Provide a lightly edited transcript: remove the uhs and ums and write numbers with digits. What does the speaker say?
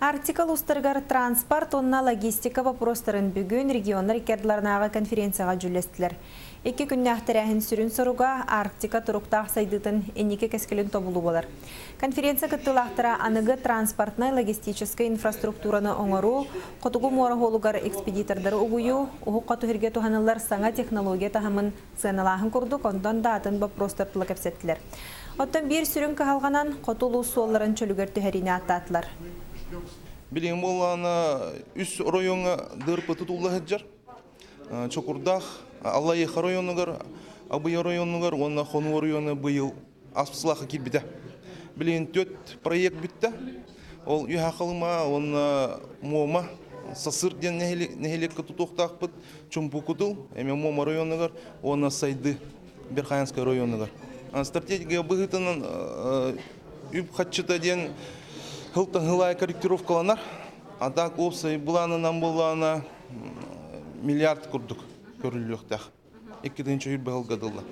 Арктика улуустарыгар транспорт уонна логистика боппуруостарын бүгүн регионнар икки конференцияҕа дьүүллэстилэр. 2 күннээх тэрээһин сүрүн соруга Арктика туруктаах сайдыытын инники кэскилин тобулуу буолар. Конференция кыттыылаахтара аныгы транспортнай логистическай инфраструктураны оҥоруу, Хотугу муора суолугар экспедитордары угуйуу, Уһук Хоту сиргэ туһаныллар саҥа технология таһымын сыаналааһын курдук онтон да атын боппуруостар тула кэпсэттилэр. Оттон биир сүрүн кыһалҕанан хоту улуус суолларын чөлүгэр түһэриини ааттаатылар. Билигин буоллаҕына үс оройуоҥҥа ДРП тутулла сылдьар. Чокурдаах, Аллайыаха оройуонугар, Абый оройуонугар уонна Хонуу оройуона быйыл ааспыт киирбитэ. Билигин түөрт проект бүттэ. Ол Үөһээ Халыма уонна Муома Сасыр диэн нэһилиэккэ тутуохтаахпыт. Чумпу Кутул, эмиэ Муома оройуонугар уонна Сайды Верхоянскай оройуонугар. Стратегия быһыытынан үп харчыта диэн сылтан сыл аайы корректировкаланар. А так уопсай былаанынан буоллаҕына миллиард курдук көрүллүөхтээх. 2020 сылга дылы.